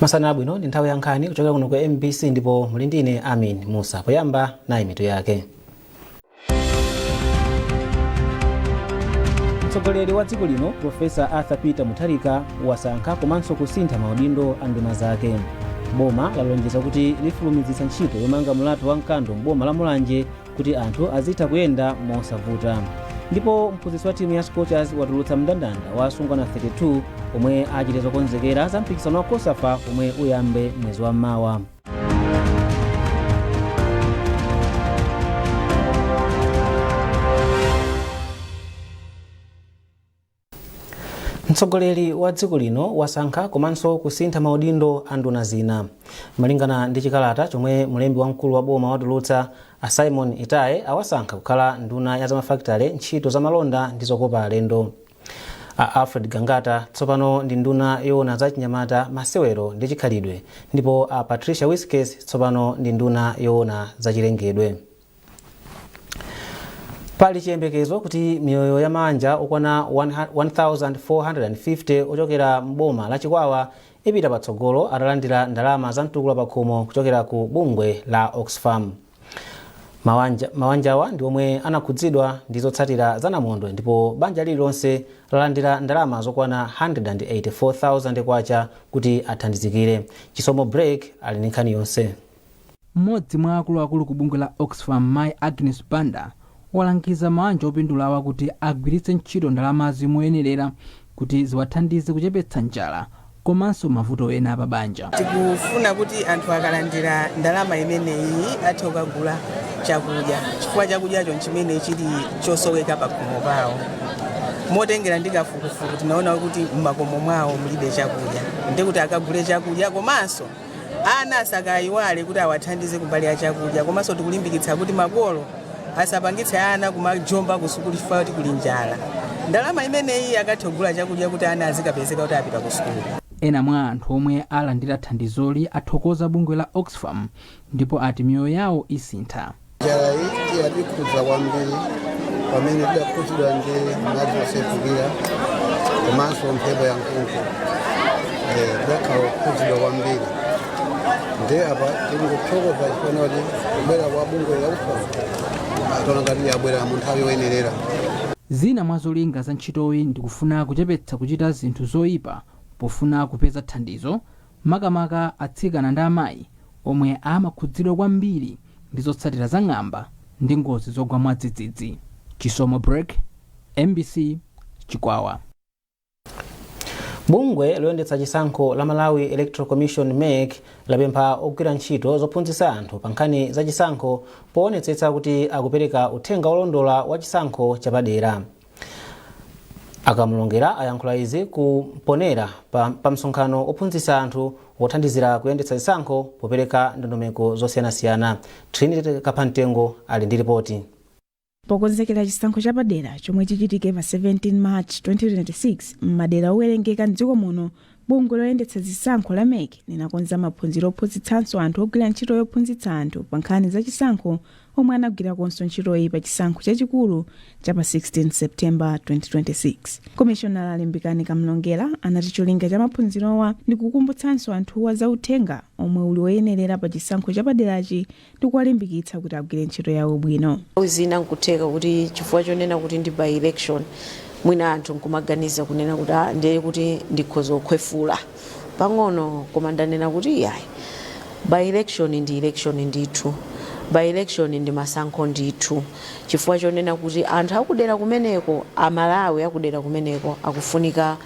Masana abwino, ndi nthawi ya nkhani kuchokera kuno ku MBC ndipo muli ndine Amin Musa. Poyamba nayi mitu yake. Mtsogoleri wa dziko lino Profesa Arthur Peter Mutharika wasankha komanso kusintha maudindo a nduna zake. Boma lalonjeza kuti lifulumizitsa ntchito yomanga mulatho wa Mkando m'boma la Mulanje kuti anthu azitha kuyenda mosavuta. Ndipo mphunzitsi wa timu ya Scorchers watulutsa mndandanda wa asungwana 32 omwe achite zokonzekera za mpikisano wa COSAFA omwe uyambe mwezi wa mawa. Mtsogoleri wa dziko lino wasankha komanso kusintha maudindo a nduna zina. Malingana ndi chikalata chomwe mlembi wamkulu wa boma watulutsa, a Simon Itaye awasankha kukhala nduna ya zamafakitale, ntchito za malonda ndi zokopa alendo. A Alfred Gangata tsopano ndi nduna yoona za chinyamata, masewero ndi chikhalidwe ndipo a Patricia Wiskes tsopano ndi nduna yoona za chilengedwe. Pali chiyembekezo kuti miyoyo ya maanja okwana 1450 ochokera m'boma la Chikwawa ipita patsogolo atalandira ndalama za mtukula pakhomo kuchokera ku bungwe la Oxfam. Mawanjawa ndi omwe anakhudzidwa ndi zotsatira za namondwe ndipo banja lililonse lalandira ndalama zokwana 184,000 kwacha kuti athandizikire. Chisomo Break ali ndi nkhani yonse. Mmodzi mwa akuluakulu ku bungwe la Oxfam Mayi Agnes Banda walangiza maanja opindulawa kuti agwiritse ntchito ndalamazi moyenerera kuti ziwathandize kuchepetsa njala komanso mavuto ena apabanja. Tikufuna kuti anthu akalandira ndalama imeneyi athe kukagula chakudya chifukwa chakudyacho nchimene chili chosoweka pakhomo pawo. Motengera ndi kafukufuku tinaona kuti mmakomo mwawo mulibe chakudya, ndikuti akagule chakudya komanso ana asakayiwale kuti awathandize kumbali ya chakudya. Komanso tikulimbikitsa kuti makolo asapangitse ana kumajomba ku sukulu chifukwa kuti kuli njala. Ndalama imeneyi akathe kugula chakudya kuti ana azikapezeka kuti apita ku sukulu. Ena mwa anthu omwe alandira thandizoli athokoza bungwe la Oxfam ndipo ati miyoyo yawo isintha. Njala iyi yatikhudza kwambiri pamene tidakhudzidwa ndi madzi osefukira komanso mphepo ya mkuntho. Tidakhala kukhudzidwa kwambiri, ndi apa tikungothokoza chifukwa kuti kubwera kwa bungwe la Oxfam taona ngati yabwera mu nthawi yoyenerera. Zina mwa zolinga za ntchitoyi ndikufuna kuchepetsa kuchita zinthu zoyipa pofuna kupeza thandizo, makamaka atsikana ndi amayi omwe amakhudzidwa kwambiri ndi zotsatira za ng'amba ndi ngozi zogwa mwadzidzidzi. Chisomo Break, MBC, Chikwawa. Bungwe loyendetsa chisankho la Malawi Electoral Commission MEC lapempha ogwira ntchito zophunzitsa anthu pa nkhani za chisankho poonetsetsa kuti akupereka uthenga wolondola wa chisankho chapadera. A Kamlongera ayankhula izi ku Mponela pa msonkhano ophunzitsa anthu wothandizira kuyendetsa zisankho popereka ndondomeko zosiyanasiyana. Trinity Kaphamtengo ali ndi ripoti. Pokonzekera chisankho chapadera chomwe chichitike pa 17 March 2026 m'madera owerengeka mdziko muno, bungwe loyendetsa zisankho la MEC linakonza maphunziro ophunzitsanso anthu ogwira ntchito yophunzitsa anthu pa nkhani za chisankho omwe anagwirakonso ntchitoyi pa chisankho chachikulu cha pa 16 September 2026. Komishonala Limbikani Kamlongera anati cholinga cha maphunzirowa ndi kukumbutsanso anthuwa za uthenga omwe uli woyenerera pa chisankho chapaderachi ndi kuwalimbikitsa kuti agwire ntchito yawo bwino. Zina nkutheka kuti chifukwa chonena kuti ndi by election, mwina anthu nkumaganiza kunena kuti ah, ndiye kuti ndikhoza kukhwefula pang'ono, koma ndanena kuti iyayi, by election ndi election ndithu, by election ndi masankho ndithu, chifukwa chonena kuti anthu akudera kumeneko, Amalawi akudera kumeneko akufunika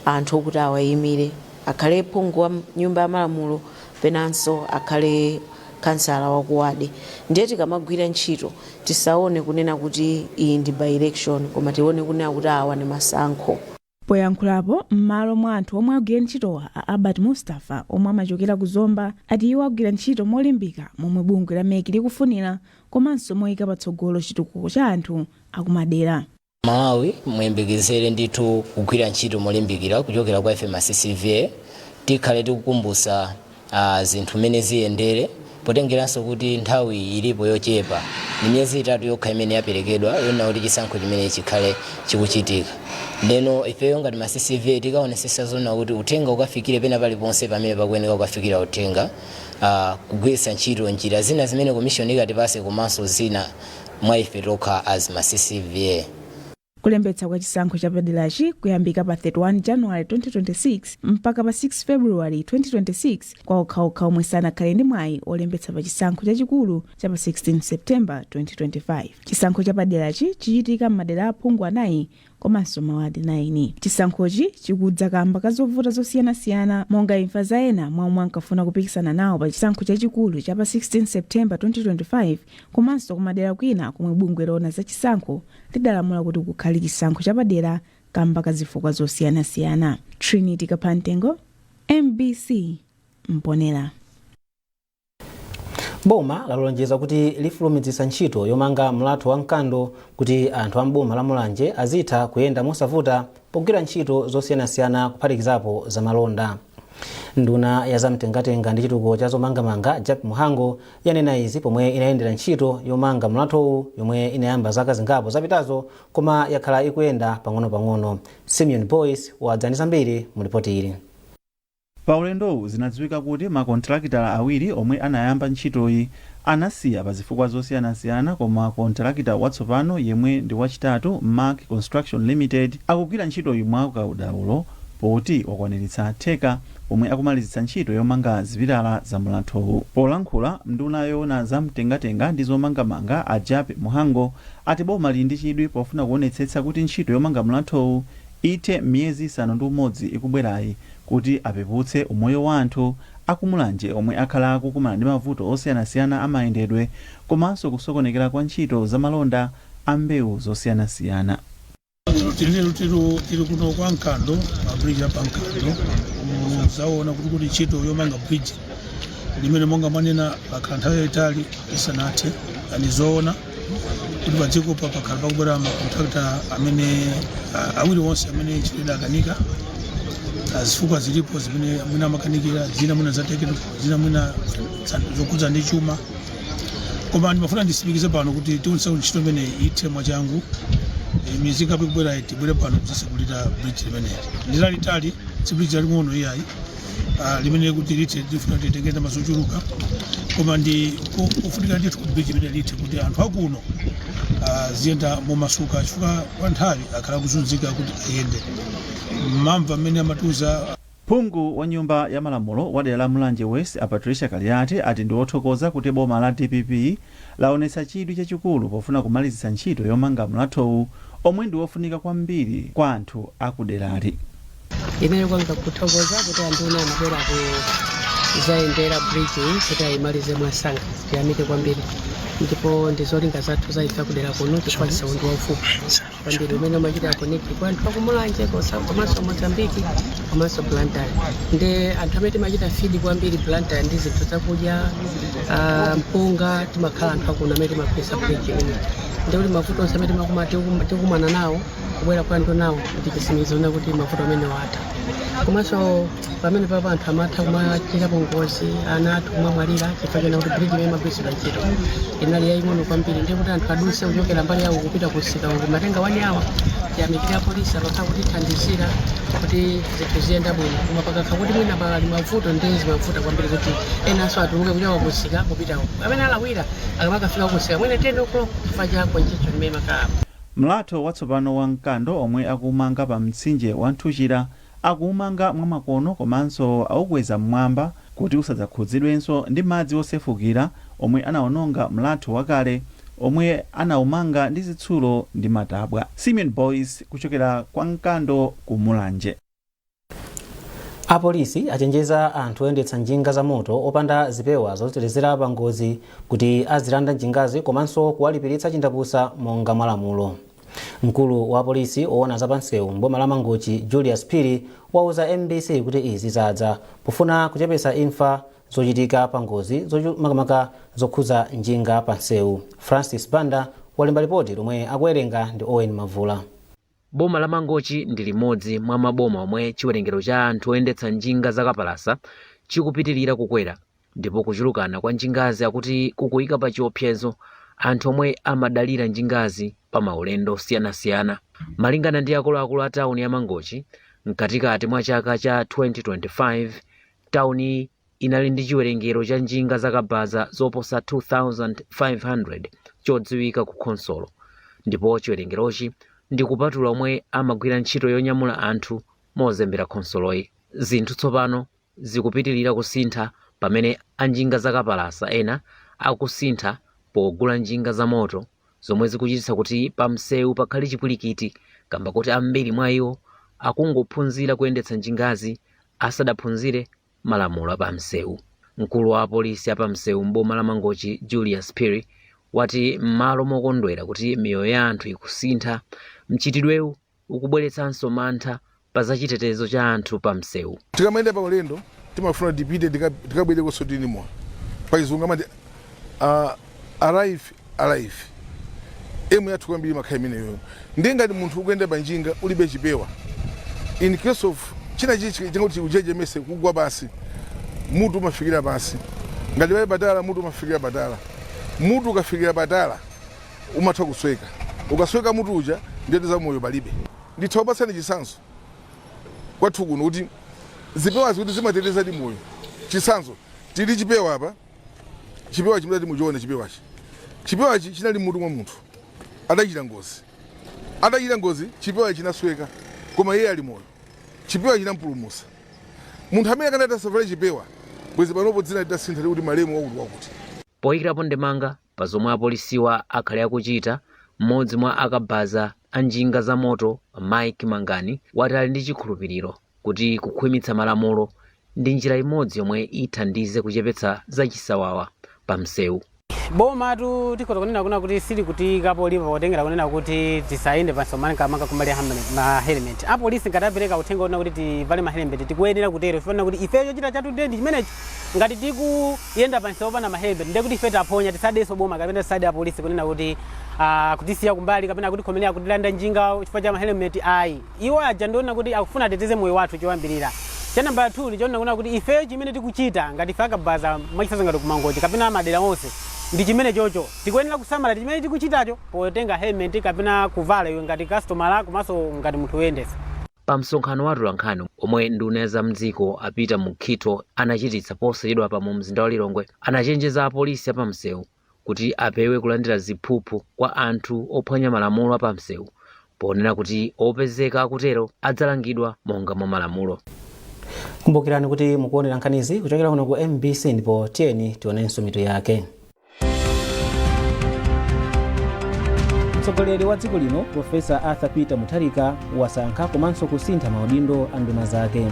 anthu okuti awayimire, akhale phungu wa nyumba ya malamulo penanso akhale kansala wakuwadi. Ndiye tikamagwira ntchito tisaone kunena kuti iyi ndi by election, koma tione kunena kuti awa ndi masankho. Poyankhulapo m'malo mwa anthu omwe agwira ntchitowa, a Albert Mustafa omwe amachokera ku Zomba ati iwo agwira ntchito molimbika momwe bungwe la MEC likufunira komanso moyika patsogolo chitukuko cha anthu akumadera. Malawi, muyembekezere ndithu kugwira ntchito molimbikira kuchokera kwa ife ma CCVA. Tikhale tikukumbutsa zinthu mmene ziyendere. Potengeranso kuti nthawi ilipo yochepa, ndi miyezi 3 yokha imene yaperekedwa yonena kuti chisankho chimene chikhale chikuchitika. Ndeno ifeyo ngati ma CCVA tikaonesesa zona kuti uthenga ukafikire pena paliponse pamene pakuyeneka kukafikira uthenga, kugwiritsa ntchito njira zina zimene commission ikatipase komanso zina mwa ife tokha as ma CCVA. Kulembetsa kwa chisankho chapaderachi kuyambika pa 31 January 2026 mpaka pa 6 February 2026 kwa okhaokha omwe sanakhale ndi mwayi olembetsa pa chisankho chachikulu cha pa 16 September 2025. Chisankho chapaderachi chichitika m'madera aphungu anayi komanso mawadi 9. Chisankhochi chikudza kamba ka zovuta zosiyanasiyana, monga imfa za ena mwa omwe ankafuna kupikisana nawo pa chisankho chachikulu cha pa 16 September 2025, komanso kumadera kwina komwe bungwe loona za chisankho lidalamula kuti kukhale chisankho chapadera kamba ka zifukwa zosiyanasiyana. Trinity Kaphantengo, MBC, Mponera. Boma lalonjeza kuti lifulumizitsa ntchito yomanga mlatho wa Mkando kuti anthu a mboma la Mulanje azitha kuyenda mosavuta pogwira ntchito zosiyanasiyana, kuphatikizapo zamalonda. Nduna ya zamtengatenga ndi chitukuko cha zomangamanga, Jappie Mhango, yanena izi pomwe inayendera ntchito yomanga mlathowu yomwe inayamba zaka zingapo zapitazo koma yakhala ikuyenda pang'ono-pang'ono. Simeon Boyce wadza ndi zambiri mu ripoti ili. Pa ulendowu zinadziwika kuti makontrakitala awiri omwe anayamba ntchitoyi anasiya pa zifukwa zosiyanasiyana, koma kontrakita watsopano yemwe ndi wachitatu, Mark Construction Limited, akugwira ntchitoyi mwa kaudaulo poti wakwaniritsa theka pomwe akumalizitsa ntchito yomanga zipilala za mlathowu. Polankhula, nduna yoona zamtengatenga ndi zomangamanga, a Jappie Mhango, ati boma lili ndi chidwi pofuna kuonetsetsa kuti ntchito yomanga mlathowu ithe miyezi 6 ikubwerayi kuti apeputse umoyo wa anthu akumulanje omwe akhala akukumana ndi mavuto osiyanasiyana amayendedwe komanso kusokonekera kwa ntchito zamalonda a mbewu zosiyanasiyana. Tili tili kuno kwa Mkando, pa bridge ya pa Mkando, muzaona kuti ntchito yomanga bridge limene monga mwanena lakhala nthawi yayitali isanathe. Ani zoona kuti padziko pa pakhala pakubwera makontrakta amene awiri onse amene ntchito idakanika. Zifukwa zilipo zimene mwina amakanikira, zina mwina za technical, zina mwina zokhudza ndi chuma, koma ndimafuna nditsimikize pano kuti tionetsa kuti ntchito imene ithe mwachangu. Miyezi ingapo ikubwera tibwere pano kudzasekulira bridge limeneli. Ndi lalitali, si bridge laling'ono iyayi. Limene kuti lithe lifuna titenge ndalama zochuluka, koma ndi kufunika ndithu kuti bridge imene lithe kuti anthu akuno ziyenda momasuka, chifukwa kwa nthawi akhala kuzunzika kuti ayende mamva amene amatiuza. Phungu wa Nyumba ya Malamulo wa dera la Mulanje West, a Patricia Kaliati, ati ndi othokoza kuti boma la DPP laonetsa chidwi chachikulu pofuna kumalizitsa ntchito yomanga mlathowu omwe ndi wofunika kwambiri kwa anthu akuderali. Ineyo kwanga kuthokoza kuti anduna anabwera kuzayendera bridge iyi kuti ayimalize mwasanga. Tiyamike kwambiri, ndipo ndi zolinga zathu za ife akudera kuno, chifukwa msewu ndi waufupi kwambiri umene umachita connect kwa anthu akumulanje komanso Mozambiki komanso Blantyre. Ndi anthu amene timachita feed kwambiri Blantyre ndi zinthu zakudya, mpunga, timakhala anthu akuno amene timagwiritsa bridge imene. Ndikuti mavuto onse amene tikumana nawo kubwera kwa anthu nawo ndi chitsimikizo kuti mavuto amene watha. Komanso pamene papa anthu amatha kumachitapo ngozi, ana athu kumamwalira, chifukwa chona kuti bridge imene imagwiritsidwa ntchito inali yaying'ono kwambiri, ndiye kuti anthu adutse kuchokera mbali yawo kupita kusika uku matenga 1 hour. Tiyamikire apolisi amakhala kutithandizira kuti zinthu ziyenda bwino, koma pakakhala kuti mwina pali mavuto ndi zimavuta kwambiri kuti enanso atuluke kuchoka kusika kupita uku, amene alawira akamakafika kusika mwina 10 o'clock chifukwa cha congestion imene imakhala. Mlatho watsopano wa Mkando omwe akumanga pa mtsinje wa Nthuchira akuumanga mwamakono komanso aukweza mmwamba kuti usadzakhudzidwenso ndi madzi osefukira omwe anawononga mlatho wakale omwe anaumanga ndi zitsulo ndi matabwa. Simeon Boyce kuchokera kwa Mkando ku Mulanje. Apolisi achenjeza anthu oyendetsa njinga za moto opanda zipewa zotetezera pa ngozi kuti azilanda njingazi komanso kuwalipiritsa chindapusa monga mwalamulo. Mkulu wa polisi owona zapansewu mboma la Mangochi, Julius Phiri, wauza MBC kuti izi zadza pofuna kuchepetsa imfa zochitika pa ngozi makamaka zokhuza njinga pa nsewu. Francis Banda walemba ripoti lomwe akuwerenga ndi Owen Mavula. Boma la Mangochi ndi limodzi mwa maboma omwe chiwerengero cha anthu oyendetsa njinga zakapalasa chikupitirira kukwera. Ndipo kuchulukana kwa njingazi akuti kukuyika pa chiopsezo anthu omwe amadalira njingazi pa maulendo osiyanasiyana. Malingana ndi akuluakulu a tawuni ya Mangochi, mkatikati mwa chaka cha 2025 tawuni inali ndi chiwerengero cha njinga zakabaza zoposa 2500 chodziwika ku khonsolo, ndipo chiwerengerochi ndi kupatula omwe amagwira ntchito yonyamula anthu mozembera khonsoloyi. Zinthu tsopano zikupitilira kusintha pamene anjinga zakapalasa ena akusintha pogula njinga za moto, zomwe zikuchititsa kuti pamsewu pakhale chipwirikiti kamba kuti ambiri mwa iwo akungophunzira kuyendetsa njingazi asadaphunzire malamulo apamsewu. Mkulu wa apolisi apamsewu m'boma la Mangochi, Julius Phiri, wati m'malo mokondwera kuti miyoyo ya anthu ikusintha, mchitidwewu ukubweretsanso mantha pa zachitetezo cha anthu pamsewu. Tikamayenda pa ulendo timafuna tipite tikabwerekonso tili moyo. Pachizungu amati arrive alive. Aim yathu kwambiri imakhala imeneyo. Ndiye ngati munthu ukuyenda pa njinga ulibe chipewa, in case of china chichi chingoti uchejemese kugwa pansi, mutu umafikira pansi. Ngati pali patala, mutu umafikira patala. Mutu ukafikira patala umatha kusweka. Ukasweka mutu uja, ndiye za moyo palibe. Nditha kupatsani chitsanzo kwathu kuno kuti zipewazi kuti zimatetezadi moyo. Chitsanzo, tili chipewa apa, chipewa chimene muchione chipewachi. Chipewachi chinali mutu mwa munthu adachita ngozi. Atachita ngozi, chipewa chinasweka, koma iye ali moyo. Chipewa chinampulumutsa. Munthu amene akanati asavale chipewa, bwezi panopo dzina litasintha kuti malemu wakuti wakuti. Poyikirapo ndemanga pa zomwe apolisiwa akhale akuchita, mmodzi mwa akabaza a njinga za moto, Mike Mangani, wati ali ndi chikhulupiriro kuti kukhwimitsa malamulo ndi njira imodzi yomwe ithandize kuchepetsa zachisawawa pa msewu. Bomatu tikhoza kunena kuna kuti sili kutiyikapo lipo potengera kunena kuti tisayende pansi makamaka kumbali ya ma helmet. Apolisi ngati apereka uthenga wonena kuti tivale ma helmet, tikuyenera kutero chifukwa kuti ifeyo chochita chathu ndiye ndi chimenecho. Ngati tikuyenda pansi opanda ma helmet, ndiye kuti ife taphonya. Tisadenso boma kapena tisade apolisi kunena kuti kutisiya kumbali kapena kuti khomelera kutilanda njinga chifukwa cha ma helmet, ayi. Iwo aja ndiona kuti akufuna ateteze moyo wathu choyambirira. Cha nambala 2 ndichoona kunena kuti ifeyo chimene tikuchita ngati ife akabaza, mwachitsanzo ngati kuMangochi kapena madera onse, ndi chimene chocho tikuyenera kusamala chimene tikuchitacho potenga helmet kapena kuvala, iwe ngati customer komanso ngati munthu woyendetsa. Pa msonkhano wa atolankhani omwe nduna ya zamdziko a Peter Mukhito anachititsa posachedwapa mu mzinda wa Lilongwe, anachenjeza apolisi apamsewu kuti apewe kulandira ziphuphu kwa anthu ophwanya malamulo apamsewu, ponena kuti opezeka akutero adzalangidwa monga mwa malamulo. Kumbukirani kuti mukuonera nkhanizi kuchokera kuno ku MBC, ndipo tiyeni tionenso mitu yake. Mtsogoleri wa dziko lino, Profesa Arthur Peter Mutharika, wasankha komanso kusintha maudindo a nduna zake.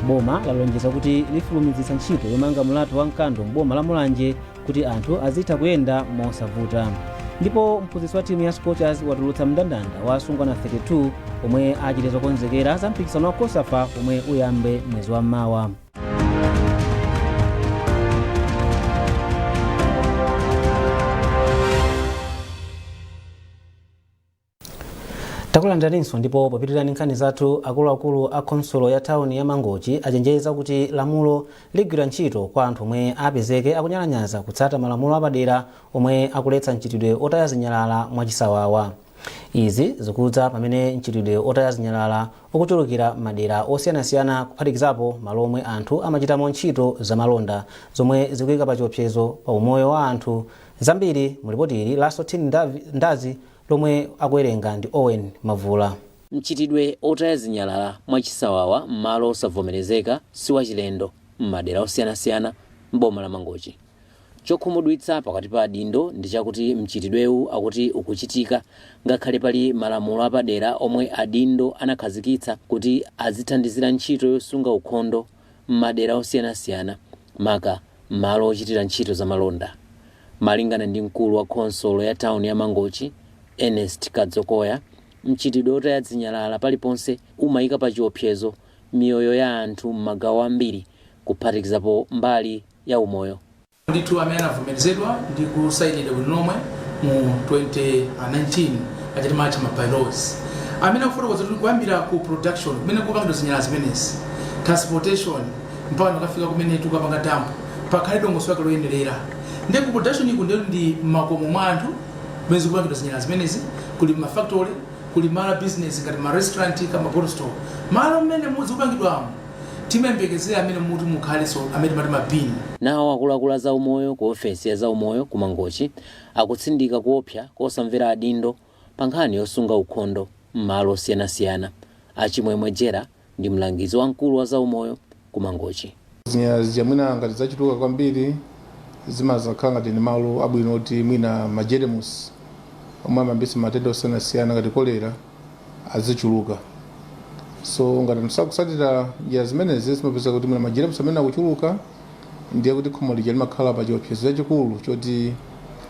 Boma lalonjeza kuti lifulumizitsa ntchito yomanga mulatho wa Mkando m'boma la Mulanje kuti anthu azitha kuyenda mosavuta. Ndipo mphunzitsi wa timu ya Scorchers watulutsa mndandanda wa asungwana 32 omwe achite zokonzekera za mpikisano wa COSAFA omwe uyambe mwezi wa mawa. Takulandiraninso, ndipo popitirani nkhani zathu, akuluakulu a khonsolo ya thawuni ya Mangochi achenjeza kuti lamulo ligwira ntchito kwa anthu omwe apezeke akunyalanyaza kutsata malamulo apadera omwe akuletsa mchitidwe otaya zinyalala mwachisawawa. Izi zikudza pamene mchitidwe otaya zinyalala ukuchulukira madera osiyanasiyana, kuphatikizapo malo omwe anthu amachitamo ntchito zamalonda, zomwe zikuyika pa chiopsezo pa umoyo wa anthu. Zambiri mu lipoti ili la Sotin Ndazi lomwe akuwerenga ndi Owen Mavula. Mchitidwe otaya zinyalala mwachisawawa m'malo osavomerezeka siwachilendo m'madera osiyanasiyana m'boma la Mangochi. Chokhumudwitsa pakati pa adindo ndi chakuti mchitidwewu akuti ukuchitika ngakhale pali malamulo apadera omwe adindo anakhazikitsa kuti azithandizira ntchito yosunga ukhondo m'madera osiyanasiyana, maka m'malo ochitira ntchito zamalonda. Malingana ndi mkulu wa khonsolo ya town ya Mangochi, Ernest Kadzokoya, mchitidwe otaya zinyalala paliponse umayika pa chiopsezo miyoyo ya anthu m'magawo ambiri, kuphatikizapo mbali ya umoyo. Ndithu amene anavomerezedwa ndi kusayinidwa bwino lomwe mu 2019, aja timatcha ma bylaws, amene akufotokoza kuti kuyambira ku production, kumene kupangidwa zinyalala zimenezi, transportation, mpaka kukafika kumene tikapanga dump. Pakhale dongosolo lake loyenerera. Ndiye ku production iku ndiye ndi makomo mwa anthu kumene zikupangidwa zinyalala zimenezi, kuli mafactory, kuli malo business ngati ma restaurant kama bottle store. Malo mmene muzikupangidwamo timayembekezera amene muti mukhalenso amene timati mabini. Nawo akuluakulu a zaumoyo ku ofesi ya zaumoyo ku Mangochi akutsindika kuopsa kosamvera adindo pa nkhani yosunga ukhondo m'malo osiyanasiyana. Achimwemwe Jera ndi mlangizi wamkulu wa zaumoyo ku Mangochi. Zinyalala zija mwina ngati zachuluka kwambiri, zimazakhala ngati ndi malo abwino kuti mwina majeremusi omwe amayambitsa matenda osiyanasiyana ngati kolera azichuluka. So ngati anthu sakusatira njira zimenezi, zimapeza kuti mwina majeremusi amene akuchuluka, ndiye kuti khomo lija limakhala pa chiopsezo chachikulu choti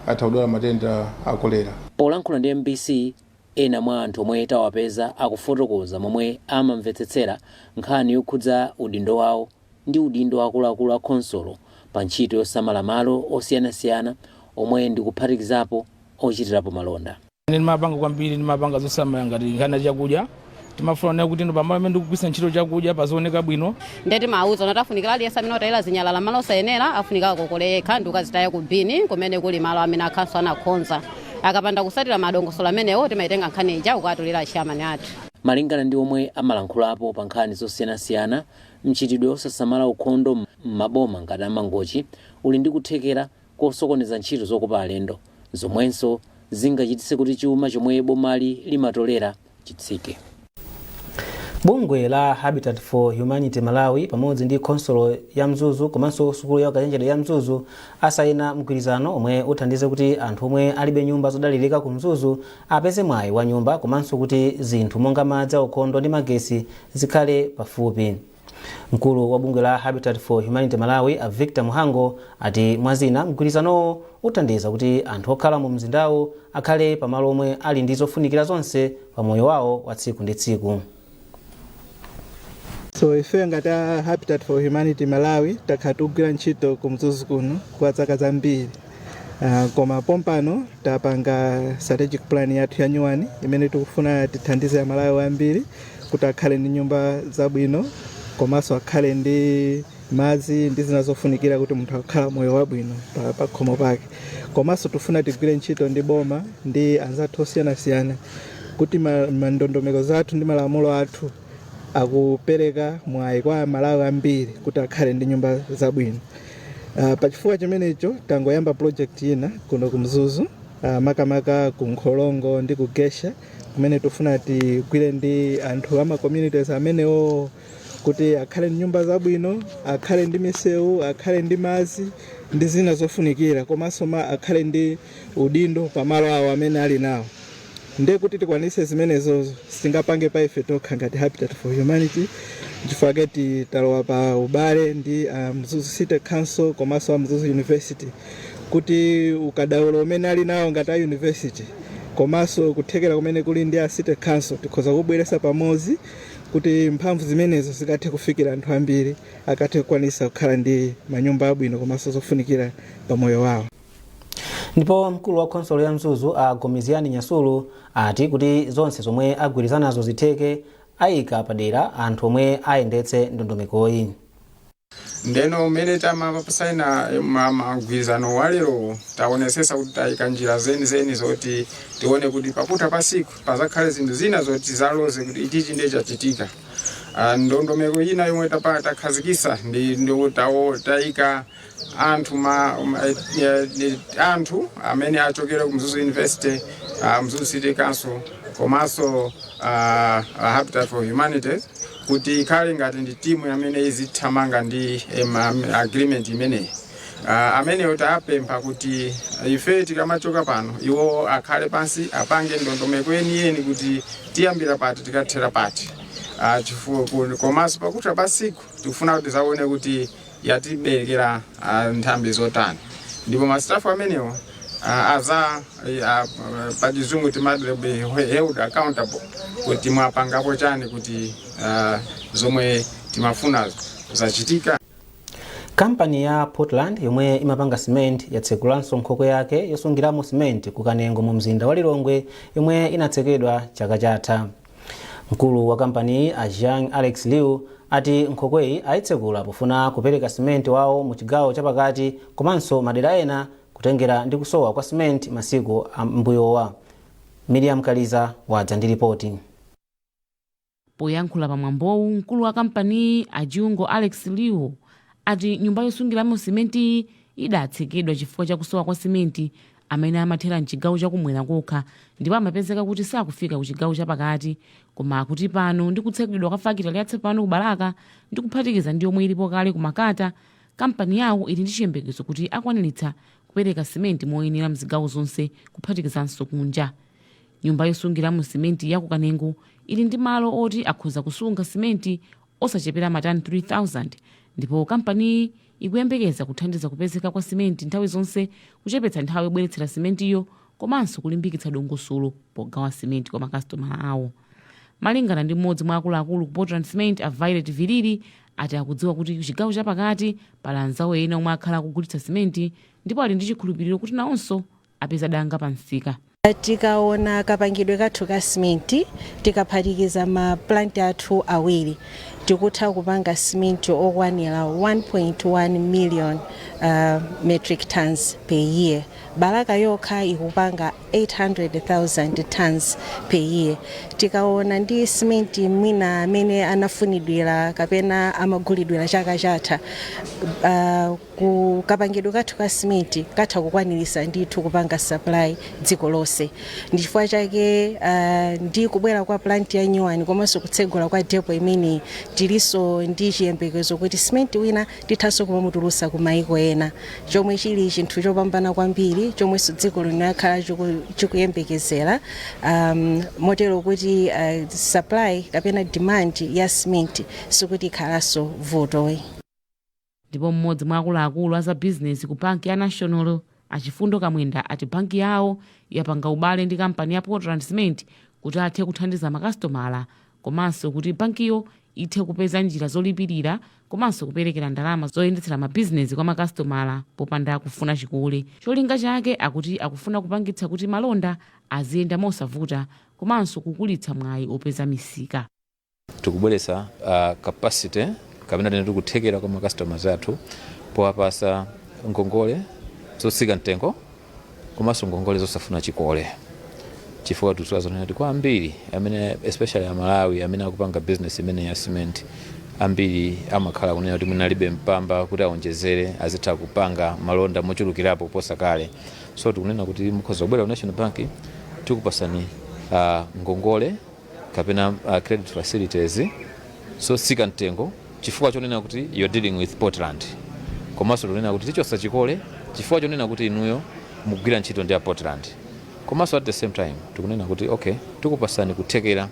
atha kudwala matenda a kolera. Polankhula ndi MBC, ena mwa anthu omwe tawapeza akufotokoza momwe amamvetsetsera nkhani yokhudza udindo wawo ndi udindo wa akuluakulu a khonsolo pa ntchito yosamala malo osiyanasiyana omwe ndi kuphatikizapo ochitirapo malonda. Ine ndimapanga kwambiri, ndimapanga zosamala ngati nkhani ya chakudya. Timafuna kuti pamalo amene ndikugwiritsa ntchito chakudya pazioneka bwino. Ndiye timawuza kuti afunikira aliyense amene watayira zinyalala malo osayenera afunika akokole yekha ndi kukazitaya ku bini kumene kuli malo amene akhanso anakonza. Akapanda kusatira madongosolo amenewo, timayitenga nkhani ija kukatulira achairman athu. Malingana ndi omwe amalankhulapo pa nkhani zosiyanasiyana, mchitidwe osasamala ukhondo m'maboma ngati a Mangochi uli ndi kuthekera kosokoneza ntchito zokopa alendo, zomwenso zingachititse kuti chuma chomwe bomali limatolera chitsike. Bungwe la Habitat for Humanity Malawi pamodzi ndi khonsolo ya Mzuzu komanso sukulu ya ukachenjede ya Mzuzu asayina mgwirizano omwe uthandize kuti anthu omwe alibe nyumba zodalirika ku Mzuzu apeze mwayi wa nyumba, komanso kuti zinthu monga madzi aukhondo ndi magesi zikhale pafupi. Mkulu wa bungwe la Habitat for Humanity Malawi, a Victor Muhango, ati mwazina mgwirizanowo uthandiza kuti anthu okhala mu mzindawu akhale pamalo omwe ali ndi zofunikira zonse pa moyo wawo wa tsiku ndi tsiku. So ife ngati a Habitat for Humanity Malawi takhala tikugwira ntchito ku Mzuzu kuno kwa zaka zambiri, koma pompano tapanga strategic plan yathu ya nyuwani imene tikufuna tithandize Amalawi ambiri kuti akhale ndi nyumba zabwino komanso akhale ndi madzi ndi zina zofunikira kuti munthu akukhala moyo wabwino pa khomo pake. Komanso tifuna tigwire ntchito ndi boma ndi anzathu osiyanasiyana kuti mandondomeko zathu ndi malamulo athu akupereka mwayi kwa Amalawi ambiri kuti akhale ndi nyumba zabwino. Pachifukwa chimenecho tangoyamba project ina kuno ku Mzuzu, makamaka ku Nkholongo ndi ku Gesha, kumene tifuna tigwire ndi anthu ama communities amenewo kuti akhale ndi nyumba zabwino, akhale ndi misewu, akhale ndi madzi ndi zina zofunikira, komanso akhale ndi udindo pamalo awo amene ali nawo. Ndiye kuti tikwanise zimenezozo sitingapange pa ife tokha ngati Habitat for Humanity, chifukwa talowa pa ubale ndi Mzuzu City Council komanso a Mzuzu University, kuti ukadaulo umene ali nawo ngati a university komanso kuthekera kumene kuli ndi a city council tikhoza kubweretsa pamodzi kuti mphamvu zimenezo zikathe kufikira anthu ambiri, akathe kukwanisa kukhala ndi manyumba abwino komanso zofunikira pa moyo wawo. Ndipo mkulu wa khonsolo ya Mzuzu, a Gomezgani Nyasulu, ati kuti zonse zomwe agwirizanazo zitheke, ayika padera anthu omwe ayendetse ndondomekoyi. Ndeno mmene tamasaina magwirizano walero, taonesesa kuti tayika njira zenizeni zoti tione kuti pakutha pa siku pazakhale zinthu zina zoti zaloze kuti ichichi ndiye chachitika. Ndondomeko ina yomwe takhazikisa ndi tayika anthu anthu amene achokera ku Mzuzu University, Mzuzu City Council komanso Habitat for Humanity, kuti ikhale ngati ndi timu amene izithamanga ndi agreement imeneyi. Ameneyo tapempha kuti ife tikamachoka pano, iwo akhale pansi apange ndondomeko yeniyeni kuti tiyambira pati, tikathera pati, chifukwa komanso pakutha pa siku tikufuna kuti zaone kuti yatiberekera nthambi zotani. Ndipo ma staff amenewo aza pachizungu timati they'll be held accountable kuti mwapangapo chani kuti zomwe timafunazo zachitika. Kampani ya Portland yomwe imapanga cement yatsekulanso nkhokwe yake yosungiramo cement ku Kanengo mu mzinda wa Lilongwe, yomwe inatsekedwa chaka chatha. Mkulu wa kampaniyi, a Jean Alex Liu, Ati nkhokweyi ayitsekula pofuna kupereka simenti wawo mu chigawo chapakati komanso madera ena, kutengera ndi kusowa kwa simenti masiku ambuyowa. Miriam Kaliza wadza ndi ripoti. Poyankhula pamwambowu, mkulu wa kampaniyi Ajiungo Alex Liu ati nyumba yosungiramo simenti idatsekedwa chifukwa chakusowa kwa simenti amene amathera mchigawo chakumwera kokha, ndipo amapezeka kuti sakufika ku chigawo chapakati. Koma akuti pano ndi kutsekedwa kwa fakitale yatsopano ku Balaka ndi kuphatikiza ndi yomwe ilipo kale ku Makata, kampani yawo ili ndi chiyembekezo kuti akwaniritsa kupereka simenti moyenera mzigawo zonse, kuphatikizanso kunja. Nyumba yosungiramo simenti ya kuKanengo ili ndi malo oti akhoza kusunga simenti osachepera matani 3000, ndipo kampaniyi ikuyembekeza kuthandiza kupezeka kwa simenti nthawi zonse, kuchepetsa nthawi yobweretsera simentiyo, komanso kulimbikitsa dongosolo pogawa simenti kwa makasitomala awo. Malingana ndi mmodzi mwa akuluakulu ku Portland Cement, a Violet Vilili, ati akudziwa kuti kuchigawo chapakati pali anzawo ena omwe akhala akugulitsa simenti, ndipo ali ndi chikhulupiriro kuti nawonso apeza danga pa msika. Tikaona kapangidwe kathu ka simenti, tikaphatikiza ma plant athu awiri, tikutha kupanga simenti okwanira 1.1 million metric tons per year. Balaka yokha ikupanga 800,000 tons per year. Tikaona ndi simenti mwina amene anafunidwira kapena amagulidwira chaka chatha, ku kapangidwe kathu ka simenti katha kukwanirisa ndithu kupanga supply dziko lonse. Ndi chifukwa chake ndi kubwera kwa plant ya new one komanso kutsegula kwa depo imeneyi, tilinso ndi chiyembekezo kuti simenti wina tithanso kumamutulusa ku maiko ena, chomwe chili chinthu chopambana kwambiri chomwenso dziko lino lakhala chikuyembekezera, motero kuti supply kapena demand ya simenti sikuti ikhalanso vutoyi. Ndipo mmodzi mwa akuluakulu a za bizinesi ku banki ya National, Achifundo Kamwenda, ati banki yawo yapanga ubale ndi kampani ya Portland Cement kuti athe kuthandiza makasitomala, komanso kuti bankiyo ithe kupeza njira zolipirira komanso kuperekera ndalama zoyendetsera mabizinesi kwa makasitomala popanda kufuna chikole. Cholinga chake akuti akufuna kupangitsa kuti malonda aziyenda mosavuta komanso kukulitsa mwayi opeza misika. Tikubweretsa capacity kapena tene tikuthekera kwa macustomers athu powapasa ngongole zotsika mtengo komanso ngongole zosafuna chikole, chifukwa tikudziwa zonena kuti kwa ambiri amene, especially Amalawi amene akupanga business imene ya cement, ambiri amakhala kunena kuti mwina alibe mpamba kuti aonjezere, azitha kupanga malonda mochulukirapo kuposa kale. So tikunena kuti mukhoza kubwera ku National Bank, tikupasani ngongole kapena credit facilities zotsika mtengo chifukwa chonena kuti you're dealing with Portland, komanso tikunena kuti tichosa chikole chifukwa chonena kuti inuyo mukugwira ntchito ndi a Portland, komanso at the same time tikunena kuti okay, tikupasani kuthekera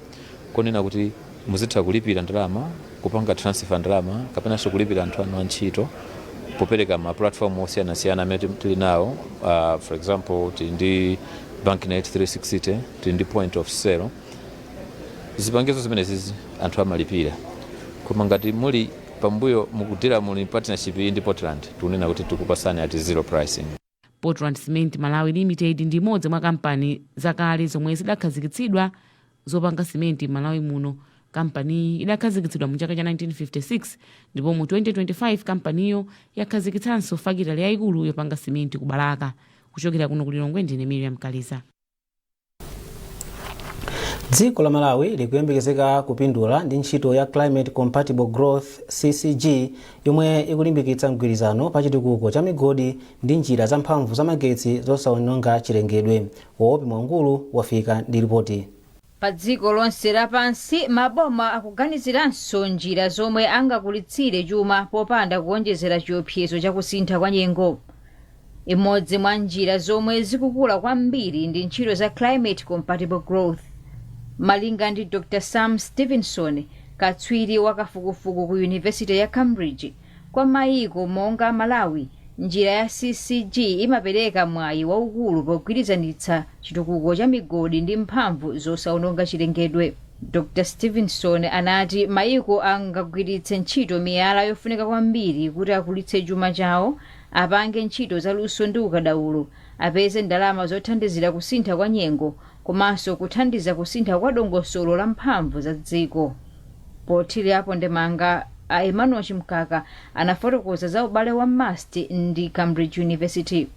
konena kuti muzitha kulipira ndalama, kupanga transfer ndalama kapenanso kulipira anthu anu antchito popereka ma platform osiyanasiyana amene tili nawo. For example, tili ndi Banknet 360, tili ndi point of sale. Zipangizo zimenezi anthu amalipira, koma ngati muli pambuyo mukudira muli partnership iyi ndi Portland, tikunena kuti tikupasani at zero pricing. Portland Cement Malawi Limited ndi imodzi mwa kampani zakale zomwe zidakhazikitsidwa zopanga simenti m'Malawi muno. Kampaniyi idakhazikitsidwa mu chaka cha 1956, ndipo mu 2025 kampaniyo yakhazikitsanso fakitale yayikulu yopanga simenti ku Balaka. Kuchokera kuno ku Lilongwe, ndine Miriam Kaliza. Dziko la Malawi likuyembekezeka kupindula ndi ntchito ya Climate Compatible Growth, CCG, yomwe ikulimbikitsa mgwirizano pa chitukuko cha migodi ndi njira zamphamvu zamagetsi zosawononga chilengedwe. Woopi Mwangulu wafika ndi ripoti. Pa dziko lonse lapansi, maboma akuganiziranso njira zomwe angakulitsire chuma popanda kuwonjezera chiopsezo chakusintha kwa nyengo. Imodzi mwa njira zomwe zikukula kwambiri ndi ntchito za climate compatible growth. Malinga ndi Dr Sam Stevenson, katswiri wakafukufuku ku University ya Cambridge, kwa mayiko monga Malawi, njira ya CCG imapereka mwayi waukulu pogwirizanitsa chitukuko cha migodi ndi mphamvu zosawononga chilengedwe. Dr Stevenson anati mayiko angagwiritse ntchito miyala yofunika kwambiri kuti akulitse chuma chawo, apange ntchito zaluso ndi ukadaulo, apeze ndalama zothandizira kusintha kwa nyengo, komanso kuthandiza kusintha kwa dongosolo la mphamvu za dziko. Pothirirapo ndemanga, A Emmanuel Chimkaka anafotokoza za ubale wa MUST ndi Cambridge University.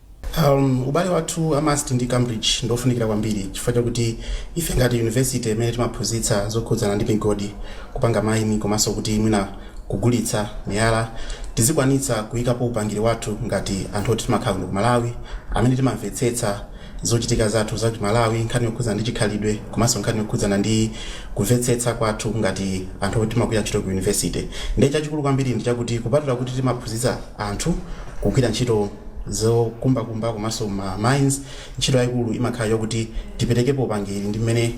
Ubale wathu a MUST ndi Cambridge ndofunikira kwambiri chifukwa chakuti ife ngati university imene timaphunzitsa zokhudzana ndi migodi, kupanga mine komanso kuti mwina kugulitsa miyala, tizikwanitsa kuyikapo upangiri wathu ngati anthu oti timakhala kuno ku Malawi amene timamvetsetsa zochitika zathu za Malawi, nkhani yokhudzana ndi chikhalidwe komanso nkhani yokhudzana ndi kumvetsetsa kwathu ngati anthu oti timagwira ntchito ku university. Ndiye chachikulu kwambiri ndi chakuti kupatula kuti timaphunzitsa anthu kugwira ntchito zokumbakumba komanso ma mines, ntchito yayikulu imakhala yokuti tiperekepo upangiri ndi mmene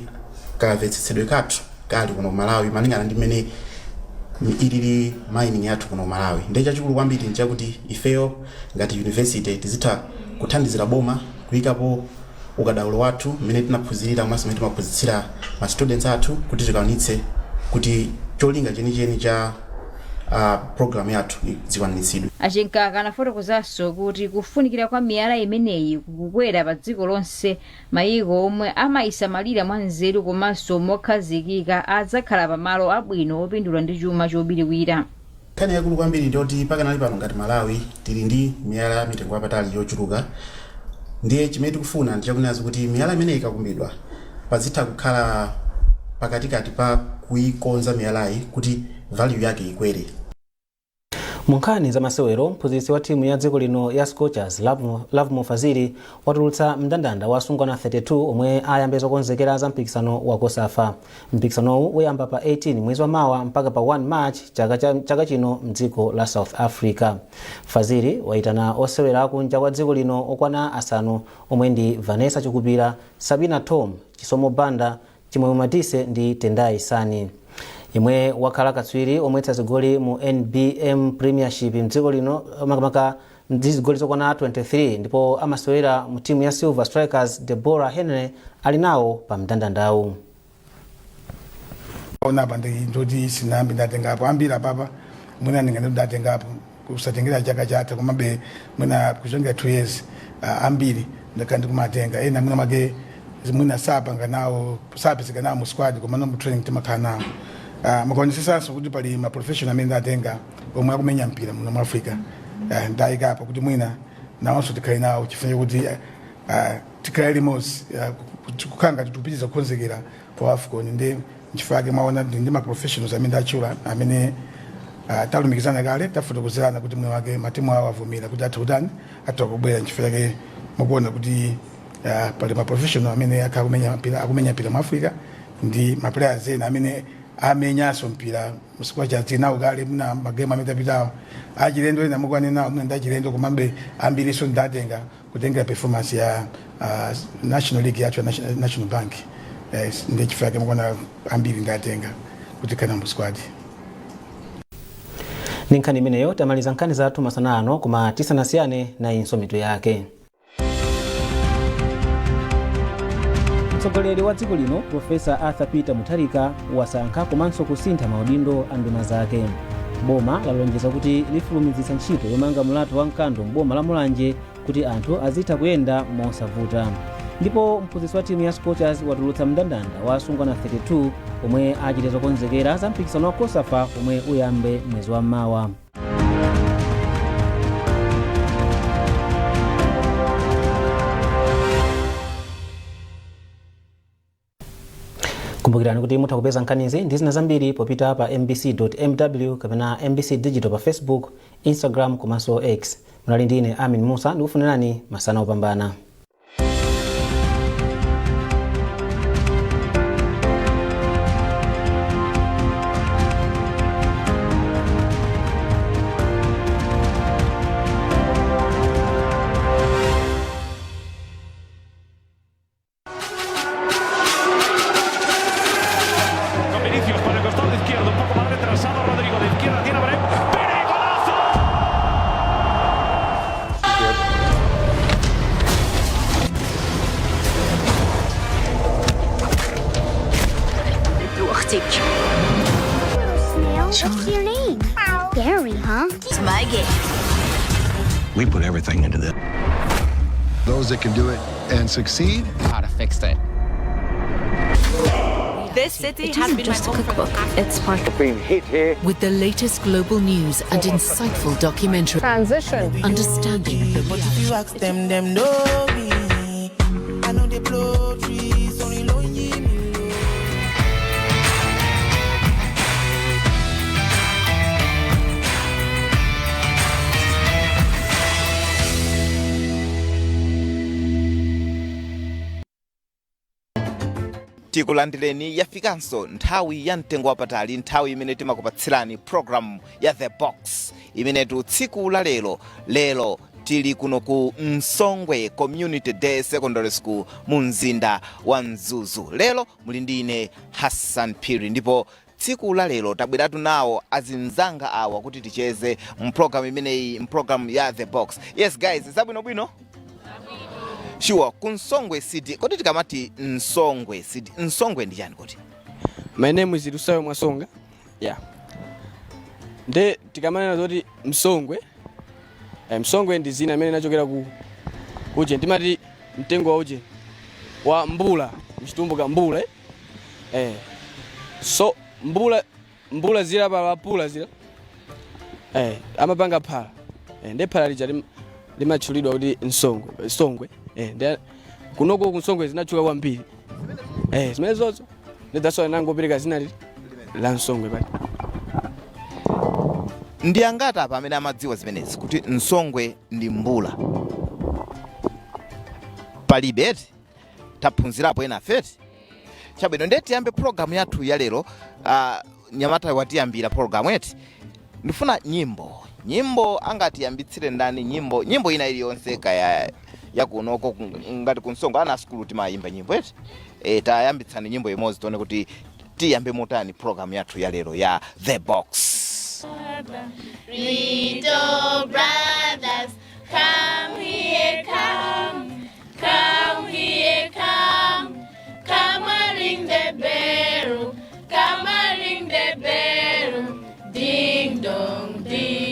kamvetsetsedwe kathu kali kuno ku Malawi malingana ndi mmene ilili mining yathu kuno ku Malawi. Ndiye chachikulu kwambiri nchakuti ifeyo ngati university tizitha kuthandizira boma kuyikapo ukadaulo wathu mmene tinaphunzirira komanso mmene timaphunzitsira ma students athu kuti tikwanitse kuti cholinga chenicheni cha program yathu zikwaniritsidwe. A Chimkaka anafotokozanso kuti kufunikira kwa miyala imeneyi kukukwera pa dziko lonse. Mayiko omwe amayisamalira mwanzeru komanso mokhazikika adzakhala pamalo abwino opindula ndi chuma chobiriwira. Nkhani yakulu kwambiri ndiyoti pakanali pano ngati Malawi tili ndi miyala ya mitengo yapatali yochuluka. Ndiye chimene tikufuna ndichakunenazo kuti miyala imeneyi ikakumbidwa pazitha kukhala pakatikati pa kuikonza miyalayi kuti value yake ikwere. Mu nkhani za masewero, mphunzitsi wa timu ya dziko lino ya Scorchers, Lovemore Fazili, watulutsa mndandanda wa asungwana 32 omwe ayambe zokonzekera za mpikisano wa COSAFA. Mpikisanowu uyamba pa 18 mwezi wa mawa mpaka pa 1 March chaka chino mdziko la South Africa. Fazili waitana osewera akunja kwa dziko lino okwana asanu omwe ndi Vanessa Chikupira, Sabina Thom, Chisomo Banda, Chimwemwe Madise ndi Tendai Sani. Yemwe wakhala katswiri omwetsa zigoli mu NBM Premiership mdziko lino makamaka ndi zigoli zokwana 23 ndipo amasewera mu timu ya Silver Strikers, Deborah Henry, ali nawo pa mndandandawu. Onapa ndoti sinambi ndatengapo ambiri apapa, mwina ndingati ndatengapo kusatengera chaka chatha, komabe mwina kuchongera 2 years ambiri ndakhala ndikumatenga. Ena mwina make mwina sapanga nawo, sapezeka nawo mu squad, koma no mu training timakhala nawo. Mukaonesesanso kuti pali ma professional amene ndatenga omwe akumenya mpira muno mu Africa, ndayikapo kuti mwina nawonso tikhale nawo chifukwa kuti tikhale limodzi, kukhala ngati tikupitiriza kukonzekera for AFCON. Ndi nchifukwa chake mwaona ndi ma professionals amene ndatchula amene talumikizana kale, tafotokozerana kuti mwina wake matimu awo avomera kuti atha kutani, atha kubwera. Nchifukwa chake mukuona kuti pali ma professional amene akhala akumenya mpira mu Africa ndi ma players ena amene amenyanso mpira msquad tinawo kale mna magemu amene tapitawo. Achilendo ena mukwane nawo mwina ndi achilendo, komabe ambiriso ndatenga kutengera performance ya national league yathu ya National Bank. Ndi chifukwa chake mukuona ambiri ndatenga kuti kana mu squad. Ndi nkhani imeneyo tamaliza nkhani zathu masana ano, koma tisanasiyane nayinso mitu yake. Mtsogoleri wa dziko lino Profesa Arthur Peter Mutharika wasankha komanso kusintha maudindo a nduna zake. Boma lalonjeza kuti lifulumizitsa ntchito yomanga mulatho wa Mkando m'boma la Mulanje kuti anthu azitha kuyenda mosavuta. Ndipo mphunzitsi wa timu ya Scorchers watulutsa mndandanda wa asungwana 32 omwe achite zokonzekera za mpikisano wa COSAFA omwe uyambe mwezi wa mawa. Kumbukirani kuti mutha kupeza nkhanizi ndi zina zambiri popita pa mbc.mw kapena MBC Digital pa Facebook, Instagram komanso X. Munali ndi ine Amin Musa, ndikufunirani masana opambana. Con Vinicius por el costado izquierdo, un poco más retrasado Rodrigo, de izquierda tiene a Brahim. ¡Pere, golazo! What's your name? Gary, huh? It's my game. We put everything into this. Those that can do it and succeed. How to fix it. This city It has isn't been just my a home for the cookbook, past it's part of Being hit here. With the latest global news and insightful documentary. Transition. Understanding the But if you ask them, them know me. I know they blow trees, only lonely me. Tikulandireni. Yafikanso nthawi ya mtengo wapatali, nthawi imene timakupatsirani program ya The Box, imenetu tsiku la lero. Lero tili kuno ku Msongwe Community Day Secondary School mu mzinda wa Mzuzu. Lero muli ndi ine Hassan Phiri, ndipo tsiku la lero tabweratu nawo azinzanga awa kuti ticheze mpulogalamu imeneyi, mpulogalamu ya The Box. Yes guys, zabwinobwino? Sure. Ku Msongwe City, kodi tikamati Msongwe City, Msongwe ndi chani kuti? My name is Lusayo Mwasonga. Yeah. Nde tikamanena zoti Msongwe, Msongwe ndi zina imene inachokera ku uje ndimati mtengo wa uje wa mbula, mchitumbuka mbula, eh? So mbula, mbula zila pa pula zila amapanga phala, nde phala lija limatchulidwa kuti msongwe, songwe. Nde kunoko kunsongwe zinatchuka kwambiri zimene zozo, ndi that's why nangopereka zina lili la Msongwe pali. Ndi angati apa amene amadziwa zimenezi, kuti msongwe ndi mbula? Palibe eti? Taphunzirapo ena feti. Chabwino, ndiye tiyambe programu yathu ya lero. Nyamata watiyambira programu eti. Ndifuna nyimbo, nyimbo angatiyambitsire ndani? Nyimbo, nyimbo ina iliyonse, kaya yakunoko ngati kunsongwe ana asukulu timayimba nyimbo eti. Tayambitsani nyimbo imodzi, tione kuti tiyambe motani programu yathu ya lero ya The Box. Little brothers, come here, come, come here, come, come and ring the bell, come and ring the bell, ding dong, ding.